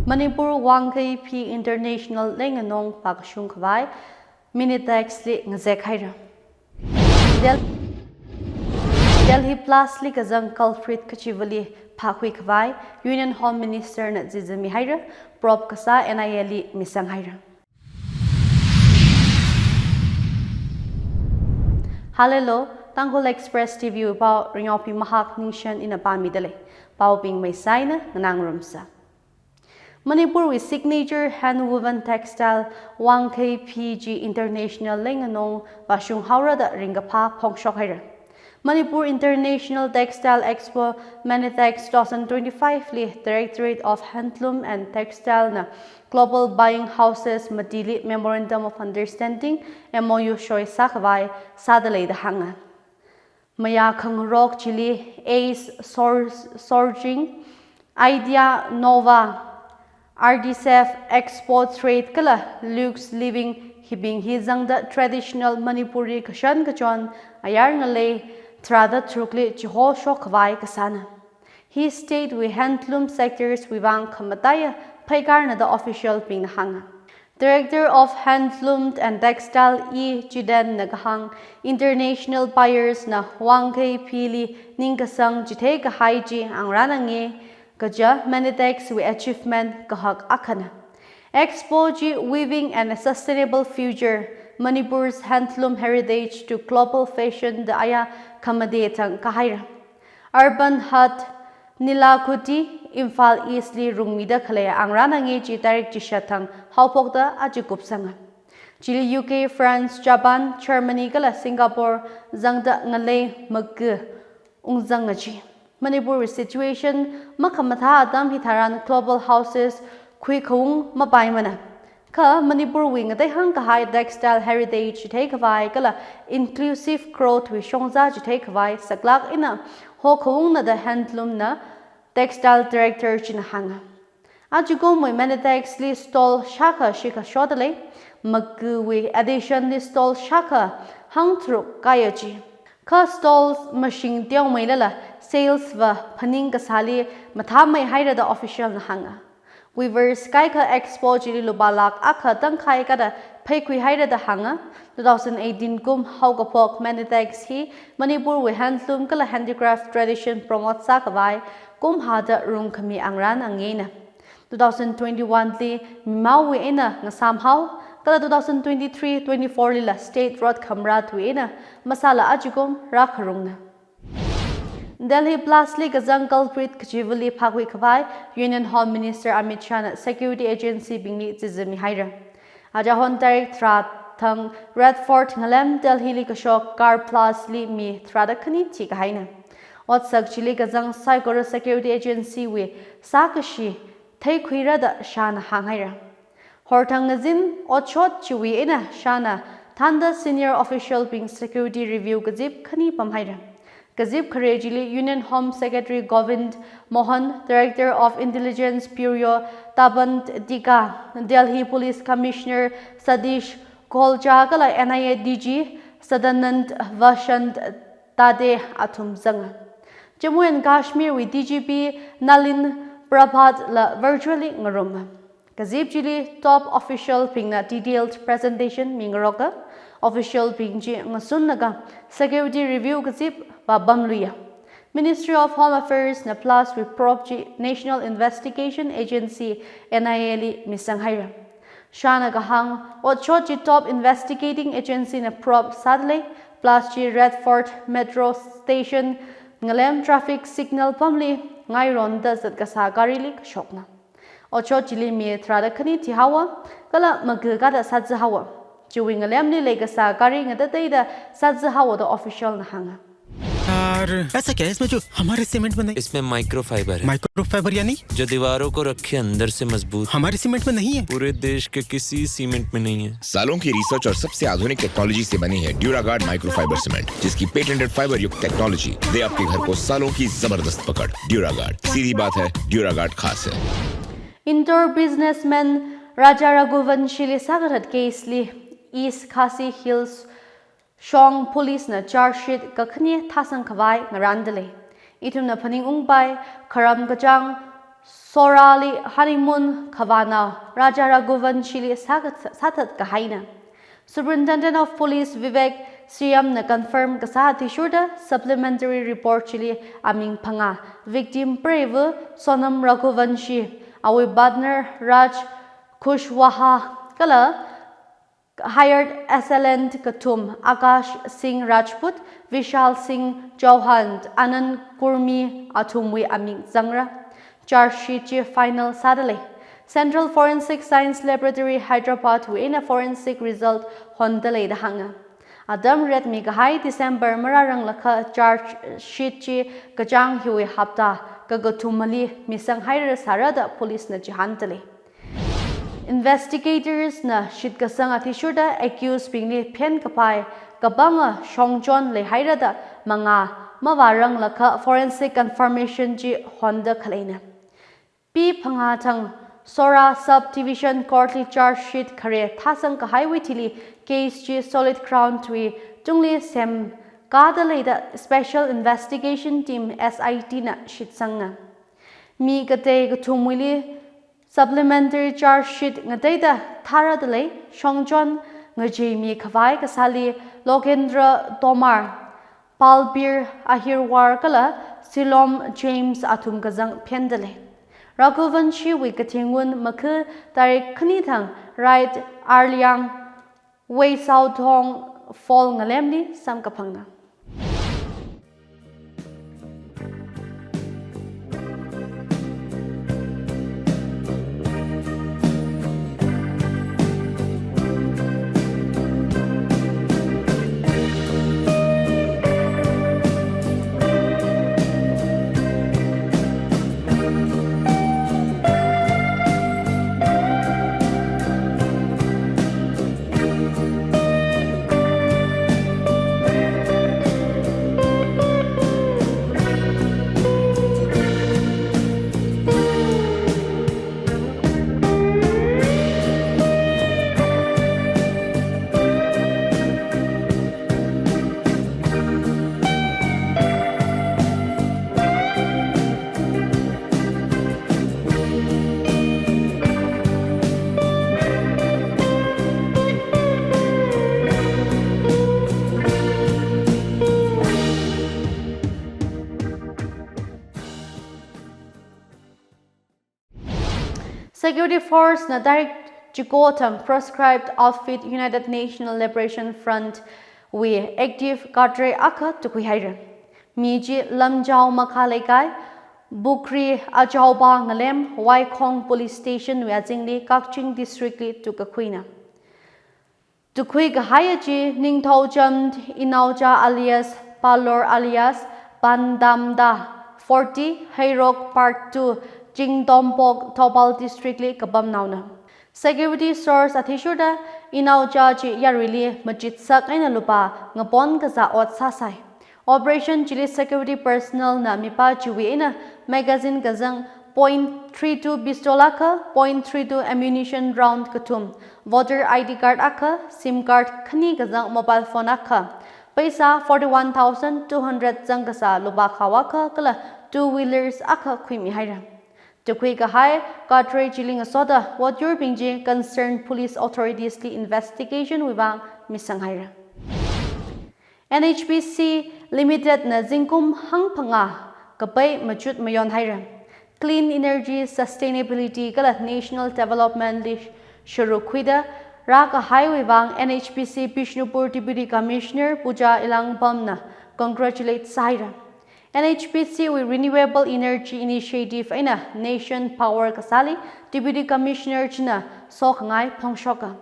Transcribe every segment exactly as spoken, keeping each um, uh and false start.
Manipur Wangkei Phi International Leinganong vākashung khavai Minitex li ngazek haira. Del-, Delhi Blast li kazang culprit kachivali phākhui khavai Union Home Minister na zizami haira, probe kasā N I A li misang haira. Hallelujah, Tangkhul Express T V wui pao Ringyaophi Mahak Ningshen ina pāmidalei. Paobing maisaina nganāngarumsa. Manipur wui signature hand woven textile Wangkei Phi chi International Leinganong vāshung haora da ringkaphā phongshok haira. Manipur International Textile Expo Minitex two thousand twenty-five li Directorate of Handloom and Textile na Global Buying Houses matili Memorandum of Understanding, M O U, soi sākhavai sādalei da hānga. Mayā khangarok chili Ace Sor-, Sorging, Idea Nova, Artisef, Expo Trade kala Lux Living hibing hi zangda traditional Manipuri kashan kachon ayar ngalei tharāda tharukli chihoshok khavai kasāna. Hi state wui handloom sectors wui vang khamataiya pheikarna da official bingna hānga. Director of Handloom and Textile E Chiden na kahāng, international buyers na Wangkei Phi li ningkasang chithei kahai chi ngarānange, kaja Minitex wui achievement kahak akhana. Expo chi Weaving and a Sustainable Future, Manipur's Handloom Heritage to Global Fashion da aya khamate thang kahaira. Urban Hut Nilakuthi, Imphal East li rungmida khalei ngarānange chi tarik chishat thang haophokda aja kupsanga. Chili U K, France, Japan, Germany kala Singapore zangda ngalei maka ungzanga chi. Manipur wui situation makhamathā atam hitharan global houses khuikhaung mapaimana. Kha Manipur wui ngateihāng kahai textile heritage chithei khavai kala inclusive growth wui shongza chithei khavai saklāk eina hokhaungna da handloom na textile director china hānga. Ajakumwui Minitex li stall shākha shikha shodalei, makawui addition li stall shākha hangtharuk kaya chi. Kha stalls mashing teomeilala sales va phaning kasāli mathāmei haira da official na hānga. Weavers kaikha expo chili lupā lakh akha tangkhai kada pheikhui haira da hānga. Two thousand eighteen kum haokaphok Minitex hi Manipur wui handloom kala handicraft tradition promote sākhavai kumhāda rungkhami ngarānangena. Two thousand twenty-one li mimaowui eina ngasām hao, kala two thousand twenty-three twenty-four lila state road khamratwui eina masāla ajakum rākharungna. Delhi Blast li kazang culprit kachivali phākhui khavai Union Home Minister Amit Shah na security agency bingli zizami haira. Ajahon tarik tharā thang Red Fort ngalem Delhi li kashok car blast li mi tharāda khani thikahaina. Otsak chili kazang saikora security agency wui sākashi theikhuira da Shah na hānghaira. Horthang ngazin otshot chiwui eina Shah na thānda senior official bing security review kazip khani pamhaira. Kazip khare chili Union Home Secretary Govind Mohan, Director of Intelligence Bureau Tapan Dika, Delhi Police Commissioner Satish Goelcha kala N I A D G Sadanand Vashant Tade athum zanga. Jammu and Kashmir wui D G P Nalin Prabhat la virtually ngaruma. Kazip chili top official bingna detailed presentation mingaroka, official bing chi ngasunlaga security review kazip vāpamluiya. Ministry of Home Affairs na blast wui probe chi National Investigation Agency N I A li misang haira. Shah na kahāng, otshot chi top investigating agency na probe sādalei, blast chi Red Fort Metro Station ngalem traffic signal pamli ngaironda zat kasā gari li kashokna. Otshot chili mi tharāda khani thihaowa, kala maka kada sāzāhaowa. Chiwui ngalemli leikasā gari ngatateida sāzāhaowa da official na hānga. यार, ऐसा क्या है इसमें जो हमारे सीमेंट में नहीं? इसमें माइक्रोफाइबर है। माइक्रोफाइबर यानी? जो दीवारों को रखे अंदर से मजबूत। हमारे सीमेंट में नहीं है। पूरे देश के किसी सीमेंट में नहीं है। सालों की रिसर्च और सबसे आधुनिक टेक्नोलॉजी से बनी है ड्यूरागार्ड माइक्रोफाइबर सीमेंट, जिसकी पेटेंटेड फाइबर युक्त टेक्नोलॉजी दे आपके घर को सालों की जबरदस्त पकड़। ड्यूरागार्ड, सीधी बात है, ड्यूरागार्ड खास है। Indore businessman Raja Raghuvanshi li sākathat case li East Khasi Hills Shong Police na charge sheet kakhane thāsang khavai ngarāndalei. Ithumna phaningungpai, kharam kachāng Sorali honeymoon khavānao Raja Raghuvanshili sākha-, sāthat kahaina. Superintendent of Police Vivek Sriyamna confirm kasā athishurda supplementary report chili aming phangā, victim preiva Sonam Raghuvanshi, awui partner Raj Kushwaha kala hired assailant kathum Akash Singh Rajput, Vishal Singh Chauhan, Anand Kurmi athumwui aming zangra. Charge sheet chi final sādalei. Central Forensic Science Laboratory Hyderabad wui eina forensic result hondalei da hānga. Atam ret mikahai December marāranglakha charge sheet chi kachāng hiwui hapta kakathumali misang haira sāra da police na chihāndalei. Investigators na shitkasang athishurda accused bingli phen kapai kapanga shongchon leihaira da mangā mavāranglakha forensic confirmation chi honda khaleina. Pi phangā thang Sora Subdivision Court li charge sheet khare thāsang kahaiwui thili case chi solid ground wui tungli semkāda leida Special Investigation Team, S I T na shitsanga. Mi katei kathumwuili supplementary charge sheet ngateida thāradalei. Shongchon ngachei mikhavai kasāli Lokendra Tomar, Balbir Ahirwar kala Silom James athum kazang phendalei. Raghuvanshi wui kathingwun makha tarik khani thang Right Arliang Wei Saothong Fall ngalemli samkaphangna. Security force na direct chiko thang proscribed outfit United National Liberation Front wui active cadre akha tukhuihaira. Mi chi Lamjao Makha Leikai, Bukri Achaoba Ngalem, Waikhong Police Station wui azingli Kakching District li tukkakhuina. Tukhui kahai chi Ningthaochan Inaocha alias Palor alias Bandamda, forty, Heirok Part two, Chingtompok, Thoubal District li kapamnaona. Security source athishurda Inaocha chi yaruili machitsak eina lupā ngapon kazā ot sāsai. Operation chili security personnel na mipā chiwui eina magazine kazang point three two pistol akha, point three two ammunition round kathum, voter I D card akha, sim card khani kazang mobile phone akha, paisa forty-one thousand two hundred zang kasā lupā khao akha kala two wheelers akha khuimihaira. Tukhui kahai cadre chili ngasoda votyurbing chi concerned police authorities li investigation wui vang misanghaira. N H P C Limited na zingkum hangphangā kapai machut mayonhaira. Clean energy, sustainability kala national development li sharuk khuida rākahaiwui vang N H P C Bishnupur Deputy Commissioner Pooja Elangbam na congratulate sāhaira. N H P C wui renewable energy initiative eina Nation Power kasāli Deputy Commissioner china sokhangai phongshoka.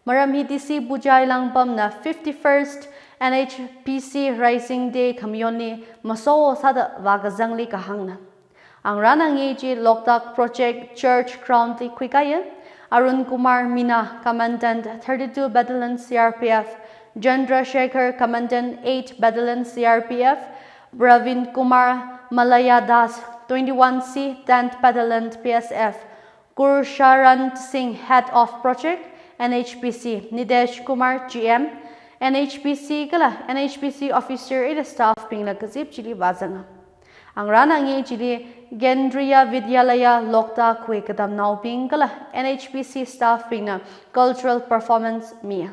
Maram hi D C Pooja Elangbam na fifty-first N H P C Rising Day khamayonli maso sāda vākazangli kahāngna. Angrana nge chi Loktak Project Church Ground li khuikaiya. Arun Kumar Meena, Commandant thirty-two Battalion C R P F, Chandra Shekhar, Commandant eight Battalion C R P F, Praveen Kumar Malaya Das, twenty-one C, tenth Battalion P S F, Gursharan Singh, Head of Project, N H P C, Nitesh Kumar, G M, N H P C kala N H P C officer eina staff bingla kazip chili vāzanga. Angrana nge chili Kendriya Vidyalaya Loktak wui katamnaobing kala N H P C staff bingna cultural performance miya.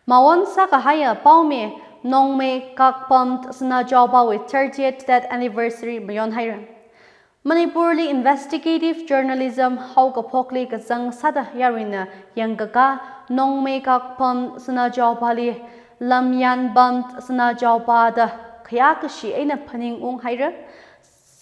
Mawon sākahaiya Paome Nongmei Kakpam Sanajaobawui thirtieth death anniversary mayonhaira. Manipurli investigative journalism haokaphokli kazang sāda yaruina yangkaka Nongmei Kakpam Sanajaobali Lamyanpam Sanajaoba da khayākashi eina phaningung haira.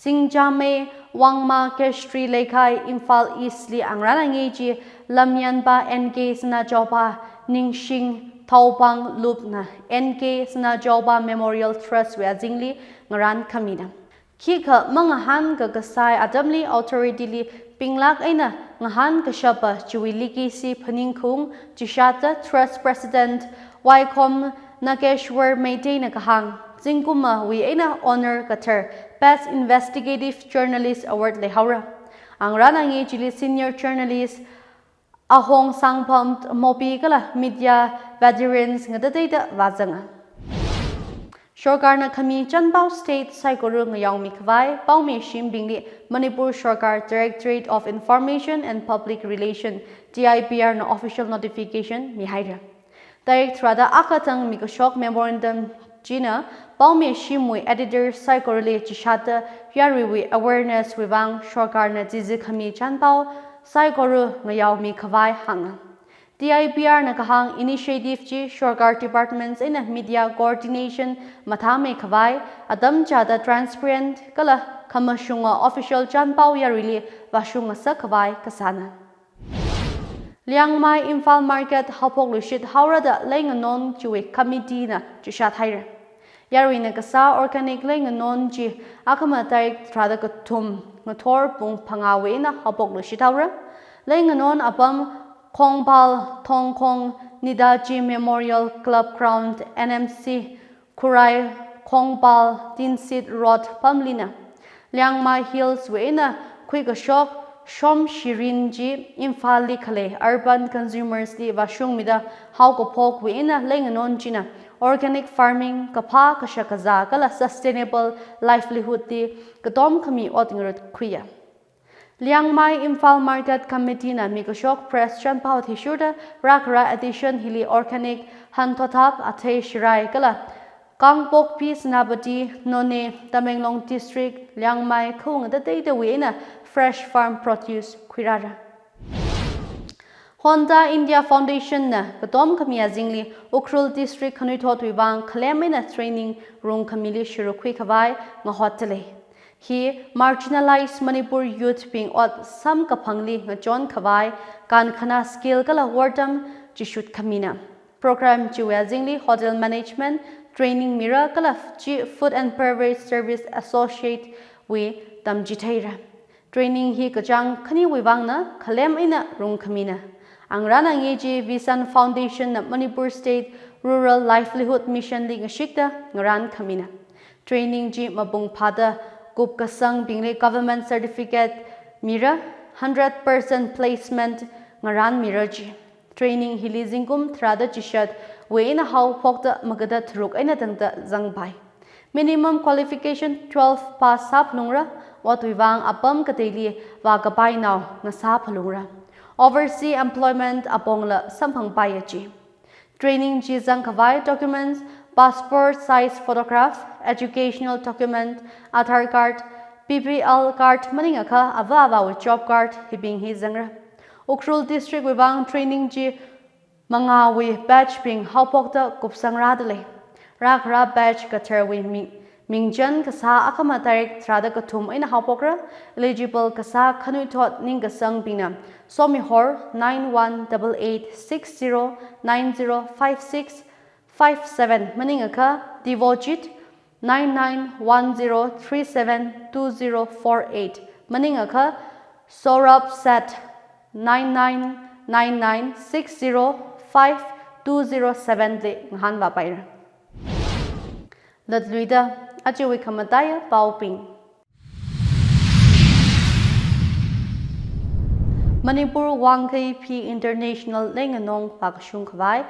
Singjamei Wangma Keshri Leikai Imphal East li angrana ngeji Lamyanpa N K Sanajaoba Ningshing Thaopang Lupna N K Sanajaoba Memorial Trust wui azingli ngarānkhamina. Khikha mangahānkakasai atamli authority li pinglāk eina ngahānkashapa chiwui legacy phaningkhaung chishatda Trust President Waikhom Nageshwar Meiteina kahāng, zingkumawui eina honor kathar Best Investigative Journalist Award leihaora. Angrana ngejili senior journalist Ahong Sangpham Mopi kala media veterans ngatateida vāzanga. Sorkarna khami chanpao state saikora ngayaomi khavai Paome shimbingli Manipur Sorkar Directorate of Information and Public Relation, D I P R na official notification mihaira. Tarik tharāda akatang mikashok memorandum china Paome shimwui editor saikorali chishatda yaruiwui awareness wui vang sorkarna chizi khami chanpao saikora ngayaomi khavai hānga. D I P R na kahāng initiative chi sorkar departments eina media coordination mathāmei khavai, atam chāda transparent kala khamashunga official chanpao yaruili vāshung ngasak khavai kasāna. Liangmai Imphal Market haophokluishit haora da leinganon chiwui committee na chishat haira. Yaruina kasā organic leinganon chi akhama tarik tharāda kathum ngathor pung phangāwui eina haophokluishit haora. Leinganon apam Khongpal Thongkhong Netaji Memorial Club Ground, N M C, Khurai Khongpal Tinsit Road pamlina. Liangmai Hills wui eina khuikashok shomshirin chi Imphalli khalei urban consumers li vāshungmida haokaphokwui eina leinganon china organic farming, kaphā kashakazā kala sustainable livelihood li katom khami ot ngarut khuiya. Liangmai Imphal Market Committee na mikashok press chanpao athishurda rākhara edition hili organic hanthotap athei shirai kala Kangpokpi, Senapati, Noney, Tamenglong District, Liangmai khawung ngatateidawui eina fresh farm produce khuirāra. Honda India Foundation na katom khami azingli Ukhrul District khanuithotwui vang khalem eina training rungkhamili shuruk khui khavai ngahotdalei. Hi marginalized Manipur youth bing ot samkaphangli ngachon khavai kankhana skill kala wortam chishut khamina. Program chiwui azingli hotel management training mira kala chi Food and Beverage Service Associate wui tamchitheira. Training hi kachāng khaniwui vangna khalem eina rungkhamina. Angrana ngeji Vision Foundation na Manipur State Rural Livelihood Mission li ngashikta ngarānkhamina. Training chi mapung phāda kupkasangbingli government certificate mira, hundred percent placement ngarānmira ji. Training hili zingkum tharāda chishatwui eina haophokda magada tharuk eina tangda zangpai. Minimum qualification twelve pass sāphalungra, otwui vang apam kateili vākapainao ngasāphalungra. Overseas employment apongla samphangpaiya ji. Training chi zangkhavai documents, passport size photograph, educational document, Aadhaar card, B P L card maningakha ava avāwui job card hibing hi zangra. Ukhrul District wui vang training chi mangāwui batch bing haophokda kupsangrādalei. Rākhara batch katharwui mi- mingchan kasā akhama tarik tharāda kathum eina haophokra. Eligible kasā khanuithot ningkasangbingna somihor nine one double eight six zero nine zero five six five seven maningakha Devojit nine nine one zero three seven two zero four eight maningakha Saurabh Seth nine nine nine nine six zero five two zero seven li ngahānvāpaira. Latluida, ajawui khamataiya paobing. Manipur Wangkei Phi International leinganong vākashung khavai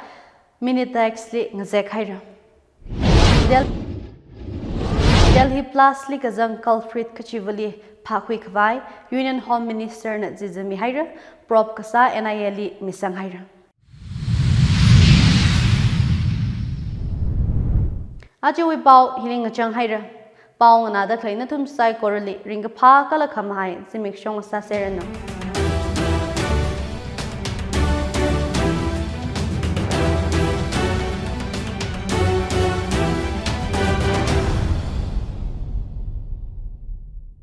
Minitex li ngazek haira. Del- Delhi Blast li kazang culprit kachivali phākhui khavai Union Home Minister na zizami haira, probe kasā N I A li misang haira. Ajawui pao hili ngachang haira. Pao nganāda khalei nathum saikorali ringkaphā kala khamahai zimiksho sāseranu.